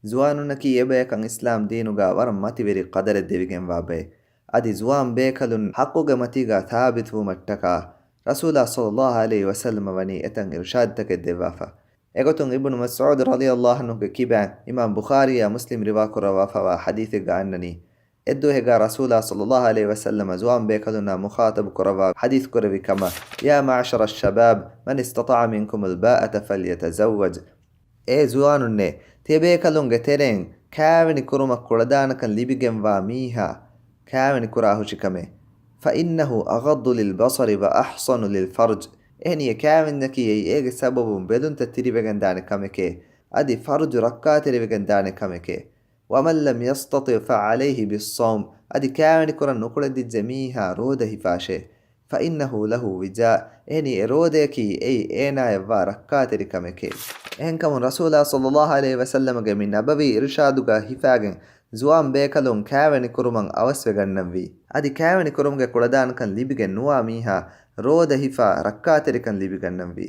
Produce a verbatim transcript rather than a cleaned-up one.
ޒުވާނުންނަކީ އެބަޔަކަށް އިސްލާމް ދީނުގަ ވަރަށް މަތިވެރި ޤަދަރެއް ދެވިގެންވާ ބައެއް. އަދި ޒުވާން ބޭކަލުން ޙައްޤުގެ މަތީގަ ޘާބިތުވުމަށްޓަކާ، ރަސޫލާ ޞައްލައްލާހު ޢަލައިހި ވަސައްލަމަ ވަނީ އެތަން އިރުޝާދުތަކެއް ދެއްވާފަ. އެގޮތުން އިބްނު މަސްޢޫދު ރަޟިޔައްލާހު ޢަންހުގެ ކިބައިން އިމާމް ބުޚާރީއާ މުސްލިމް ރިވާކުރައްވާފަވާ ޙަދީޘެއްގަ އަންނަނީ، އެއްދުވަހެއްގަ ރަސޫލާ ޞައްލައްލާހު ޢަލައިހި ވަސައްލަމަ ޒުވާން ބޭކަލުންނާ މުޚާޠަބު ކުރައްވާ ޙަދީޘް ކުރެއްވި ކަމަށް، "يا معشر الشباب، من استطاع منكم الباءة فليتزوج." އޭ ޒުވާނުންނޭ، ތިޔަބޭކަލުންގެ ތެރެއިން ކާވެނި ކުރުމަށް ކުޅަދާނަކަން ލިބިގެންވާ މީހާ ކާވެނި ކުރާ ހުށިކަމެއް. "فإنه أغض للبصر وأحصن للفرج." އެހެނީ އެ ކާވެންޏަކީ އެއީ އޭގެ ސަބަބުން ބެލުންތައް ތިރިވެގެންދާނެ ކަމެކޭ، އަދި ފަރުޖު ރައްކާތެރިވެގެންދާނެ ކަމެކޭ. "ومن لم يستطع فعليه بالصوم." އަދި ކާވެނިކުރަން ނުކުޅެދިއްޖެ މީހާ ރޯދަ ހިފާށޭ. "فإنه له وجاء." އެހެނީ އެ ރޯދަޔަކީ އެއީ އޭނާއަށްވާ ރައްކާތެރި ކަމެކޭ. އެހެންކަމުން ރަސޫލާ ޞައްލައްލާހު ޢަލައިހި ވަސައްލަމަގެ މި ނަބަވީ އިރުޝާދުގަ ހިފާގެން ޒުވާން ބޭކަލުން ކާވެނި ކުރުމަށް އަވަސްވެގަންނަންވީ. އަދި ކާވެނި ކުރުމުގެ ކުޅަދާނަކަން ލިބިގެން ނުވާ މީހާ ރޯދަ ހިފާ ރައްކާތެރިކަން ލިބިގަންނަންވީ.